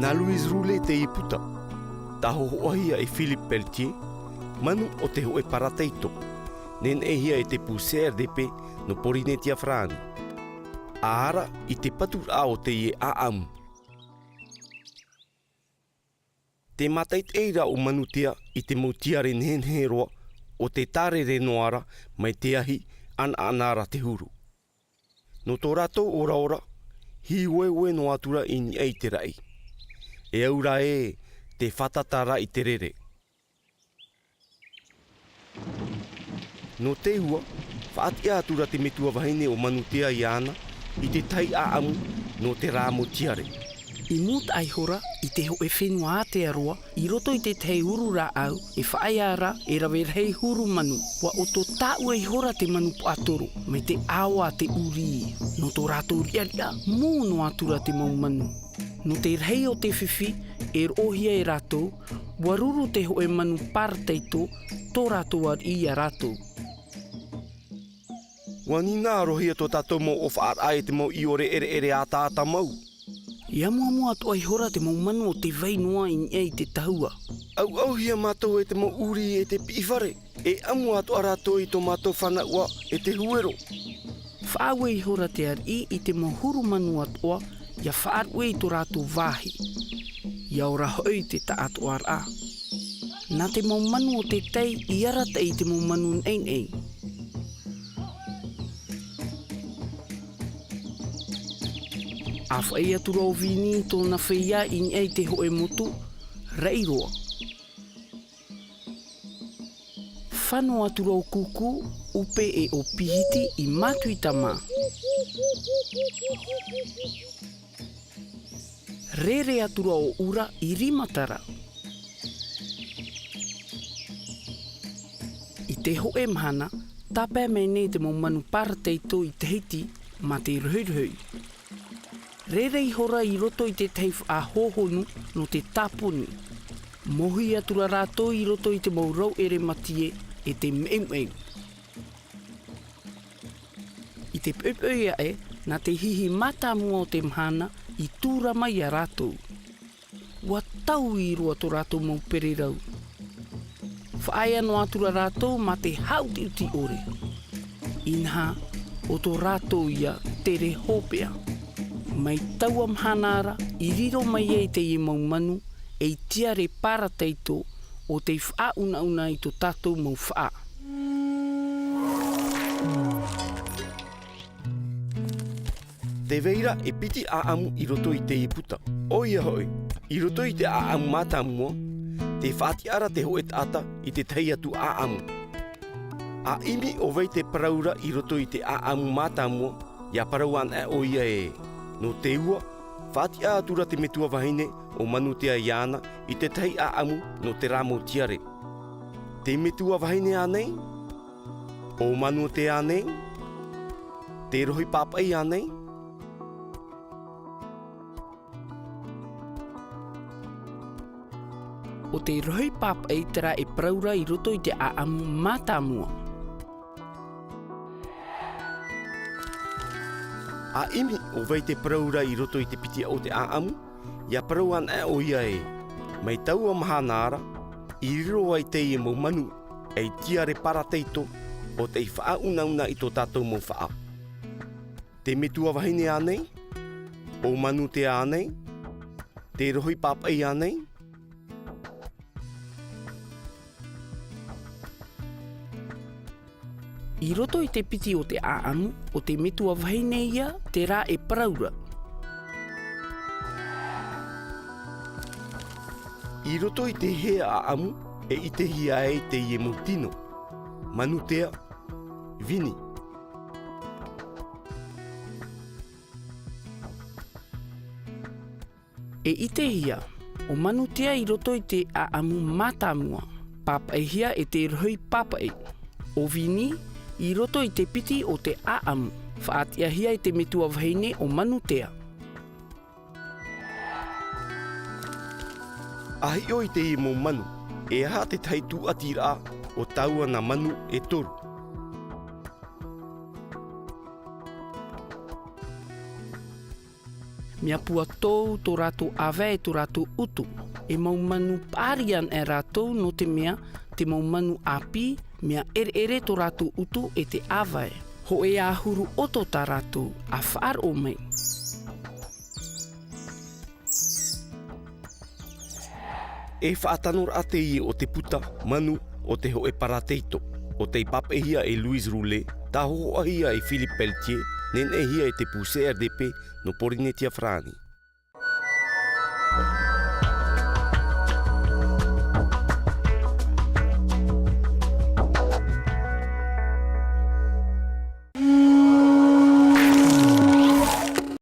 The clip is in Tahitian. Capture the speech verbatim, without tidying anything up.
Nā Louise Roulet teie puta, tāhōhoʻahia e Philippe Pelletier, manu o te hōʻē parateito, neneʻihia e te pū C R D P nō Pōrīnetia Farāni. ʻĀ ra i te paturaʻa o teie ʻāʻamu. Te mātaʻitaʻiraʻa o Manutea i te mau tiare nehenehe roa, ʻo te tārere noa ra mai te ahi, ʻanaʻana ra te huru. Nō tō rātou ʻoraʻora, hīueue noa atu ra i niʻa i te raʻi. E au ra ē, tē fātata ra i te rere. Nō te ua, faʻatiʻa atu ra te metua vahine o Manutea iāna i te tahi ʻāʻamu nō terā mau tiare. I mūtaʻa ihora i te hōʻē fenua Aotearoa, i roto i te tahi uru rāʻau, e faʻaea ra e rave rahi huru manu. ʻUa ʻoto tāʻue ihora te manu paʻatoro mai te ʻāoa a te ʻūrī. Nō tō rātou riʻariʻa, mou noa atu ra te mau manu. Nō te rahi o te fifi e roʻohia e rātou, ʻua ruru te hōʻē manu parateito tō rātou ariʻi iā rātou. ʻUa nīnaʻa-roa-hia tō tātou mau ʻōfaʻaraʻa e te mau ʻiore ʻereʻere ʻataʻata mau. E amuamu atoʻa ihora te mau manu o tē vai noa i niʻa i te tahua. ʻAuʻauhia mātou e te mau ʻūrī e te piʻifare. E ʻamu atoʻa rātou i tō mātou fānaʻoraʻa e te huero. Faʻaue ihora te ariʻi i te mau huru manu atoʻa, ʻia faʻaruʻe i tō rātou vāhi. ʻIa ora hoʻi te taʻatoʻaraʻa. Nā te mau manu o te tai i arataʻi i te mau manu naʻinaʻi. ʻA faʻaea atu ra ʻo Vini i tōna feiā i niʻa i te hōʻē motu, raʻi roa. Fano atu ra ʻo Kūkū, ʻUpe e ʻo Pihiti i Mātuita mā. Rere atu ra ʻo Ura i Rimatara. I te hōʻē mahana, tāpae mai nei te mau manu parateito i Tahiti mā te rohirohi. Rere ihora i roto i te tahi faʻahōhonu nō te tāponi. Mohi atu ra rātou i roto i te mau rauʻere mātie e te meumeu. I te poʻipoʻi aʻe, nā te hihi mātāmua o te mahana i tura mai iā rātou. ʻUa taui roa tō rātou mau pererau. Faʻaea noa atu ra rātou mā te haʻutiʻuti ʻore. Inaha, ʻo tō rātou ïa tere hopeʻa. Mai taua mahana ra, i riro mai ai teie mau manu ei tiare parateito ʻo tei faʻaunauna i tō tātou mau faʻa. Tē vai ra e piti ʻāʻamu i roto i teie puta. ʻOia hoʻi, i roto i te ʻāʻamu mātāmua, tē faʻatiʻa ra te hōʻē taʻata i te tahi atu ʻāʻamu. ʻA ʻimi ʻo vai te parau ra i roto i te ʻāʻamu mātāmua, ʻia parau anaʻe ʻoia ē. Nō te ua, faʻatiʻa atu ra te metua vahine ʻo Manutea iāna i te tahi ʻāʻamu nō terā mau tiare. Te metua vahine ānei? ʻO Manutea ānei? Te rohi pāpaʻi ānei? ʻO te rohi pāpaʻi terā e parau ra i roto i te ʻāʻamu mātāmua. ʻA ʻimi ʻo vai te parau ra i roto i te piti o te ʻāʻamu, ʻia parau anaʻe ʻoia ē. Mai taua mahana ra, i riro ai teie mau manu ei tiare parateito ʻo tei faʻaunauna i tō tātou mau faʻa. Te metua vahine ānei? ʻO Manutea ānei? Te rohi pāpaʻi ānei? I roto i te piti o te ʻāʻamu, ʻo te metua vahine ïa terā e parau ra. I roto i te hea ʻāʻamu, e ʻitehia ai teie mau tino. Manutea, Vini. E ʻitehia, ʻo Manutea i roto i te ʻāʻamu mātāmua, pāpaʻihia e te rohi pāpaʻi. ʻO Vini, i roto i te piti o te ʻāʻamu, faʻatiʻahia e te metua vahine ʻo Manutea. ʻA hiʻo i teie mau manu, e aha te tahi tūʻatiraʻa o taua nā manu e toru? Mea pua tou tō rātou ʻāvae e tō rātou ʻutu. E mau manu paʻari ana e rātou, nō te mea, te mau manu ʻāpī, mea ʻereʻere tō rātou ʻutu e te ʻāvae. Hōʻē ʻahuru ʻoto tā rātou, ʻa faʻaroʻo mai. E faʻatanoraʻa teie o te puta manu o te hōʻē parateito, o tei pāpaʻihia e Louise Roulet, tāhōhoʻahia e Philippe Pelletier, neneʻihia e te pū C R D P nō Pōrīnetia Farāni.